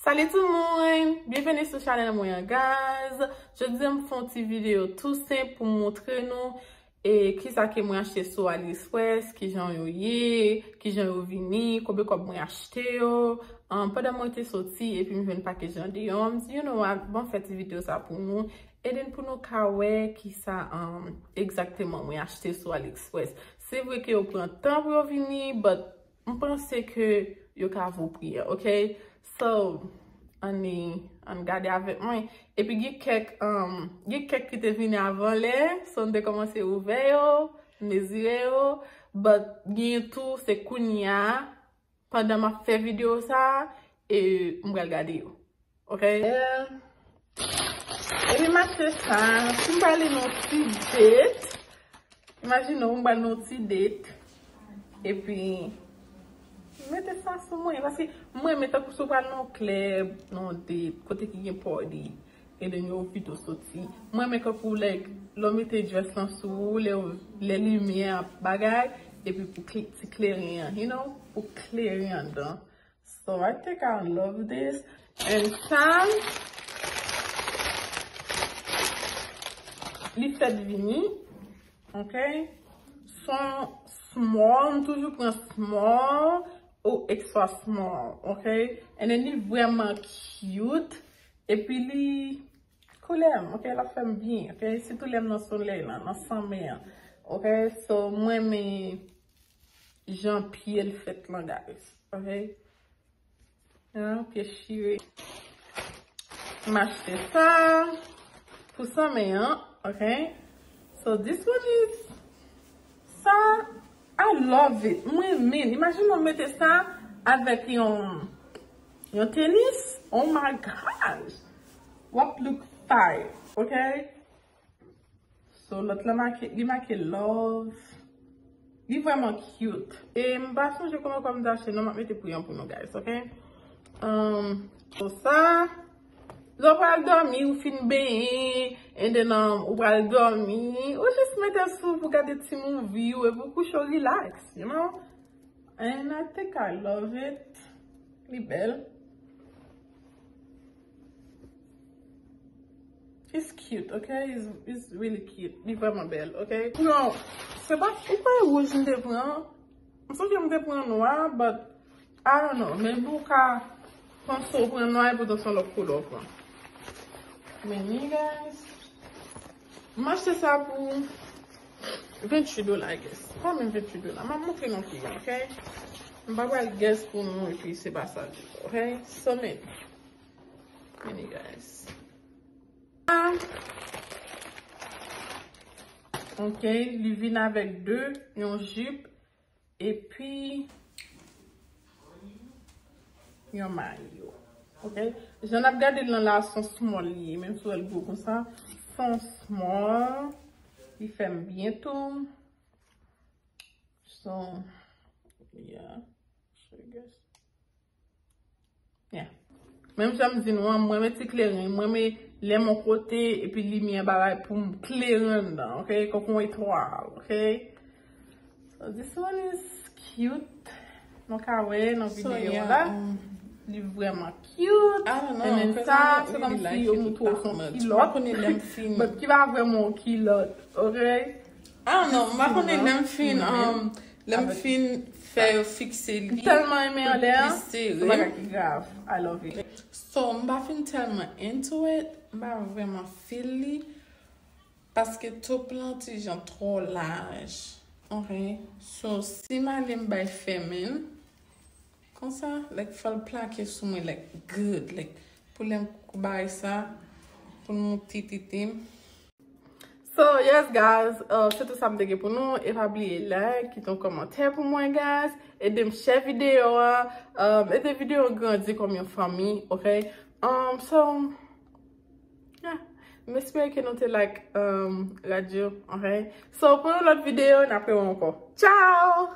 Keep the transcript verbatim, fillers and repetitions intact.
Salut tout moun! Byenveni sou chanèl mwen an, guys. Jodi a m fè yon ti videyo tou senp pou m montre nou e kisa ke mwen achte sou AliExpress, kijan yo ye, kijan yo vini, konbyen kòb mwen achte yo. Um, pandan mwen te soti epi m jwenn pakèt jan deyò, m di, you know what, bon, fè ti videyo sa pou nou. E then pou nou ka wè kisa, um, egzakteman mwen achte sou AliExpress. Se vre ke yo pran tan pou yo vini, but m panse ke yo ka vo pri an, ok? So, ann, ann gade avèk mwen. Epi gen kèk, um, gen kèk ki te vini avan lè, so m te kòmanse ouvè yo, mezire yo, but gen tou, se kounye a, pandan m ap fè videyo sa, e m pral gade yo. Ok? Epi m achte sa, si m prale nan ti date, imajine w, m pral nan ti date. Epi, mete sa sou mwen. Paske mwen renmen tankou si w pral nan klèb, nan date, kote ki gen party. E then yo envite w soti. Mwen renmen kankou, like, lè w mete dress lan sou ou, lè, lè limyè ap bagay, epi pou kle-, ti kleren an, you know, pou kleren anndan. So, I think I love this. And sa, li fèt vini. Ok? Son small, m toujou pran small ou extra small, ok? And then li vrèman cute. Epi li koulè m, ok? L ap fè m byen, ok? Sitou lè m nan solèy lan, nan summer an, ok? So, mwen renmen jan pye l fèt lan, guys, ok? An, pye chire. M achte sa pou summer an, ok? So this one is, sa, I love it. Mwen renmen. Imajine w mete sa avèk yon, yon tenis. Oh my gosh. W ap look fire, ok? So, lòt la make, li make love. Li vrèman cute. E m pa sonje konbyen kòb m te achte, non, m ap mete pri an pou nou, guys, ok? Um, so sa, lè w pral dòmi, ou fin benyen, and then, um, ou pral dòmi, ou jis mete l sou pou gade ti movie ou, epi ou kouche w relax, you know? And I think I love it. Li bèl. It's cute, ok? It's, it's really cute. Li vrèman bèl, ok? Non, se pa, ou kwè wouj m te pran? M sonje m te pran nwa, but I don't know. Maybe ou ka panse ou pran nwa epi se yon lòt koulè ou pran. Men ni, guys. M achte sa pou venntuit dola, I guess. Pa menm venntuit dola. M ap montre nou ki jan, ok? M pa pral guess pou nou epi se pa sa ditou, ok? So many. Many, guys. Ah. Ok, li vin avèk de, yon jip, epi yon mayo. Ok? Jan n ap gade l lan la, se yon small li ye, menm si w wè l gwo konsa. Se yon small. Li fè m byen tou. So, yeah. So, I guess. Yeah. Menm jan m di nou an, mwen renmen ti kleren, mwen renmen lè m yon kote, epi limyè bagay pou m kleren anndan, ok? Kankou yon etwal, ok? So, this one is cute. Nou ka wè nan videyo la. Li vrèman cute. And then sa, se kòmsi yo montre w se yon kilòt. But ki pa vrèman yon kilòt, ok? I don't know, m pa konnen lè m fin, um, lè m fin fè yo fikse li. M tèlman renmen anlè an, se yon bagay ki grav. I love it. So, m pa fin tèlman into it, m pa vrèman feel li, paske top lan ti jan twò laj. Ok? So, si m ale m bay fèmen l, konsa, like, fò l plake sou mwen, like, good, like, pou lè m kou bay sa, pou nou tititi m. So, yes, guys, uh, se tout sa m te gen pou nou. E pa bliye like, kite yon kòmantè pou mwen, guys. Ede m share videyo a. Um, ede videyo grandi kòm yon fanmi, ok? Um, so, yeah. M espere ke nou te like, um, radyo, ok? So, pou yon lòt videyo, n ap wè ankò. Ciao!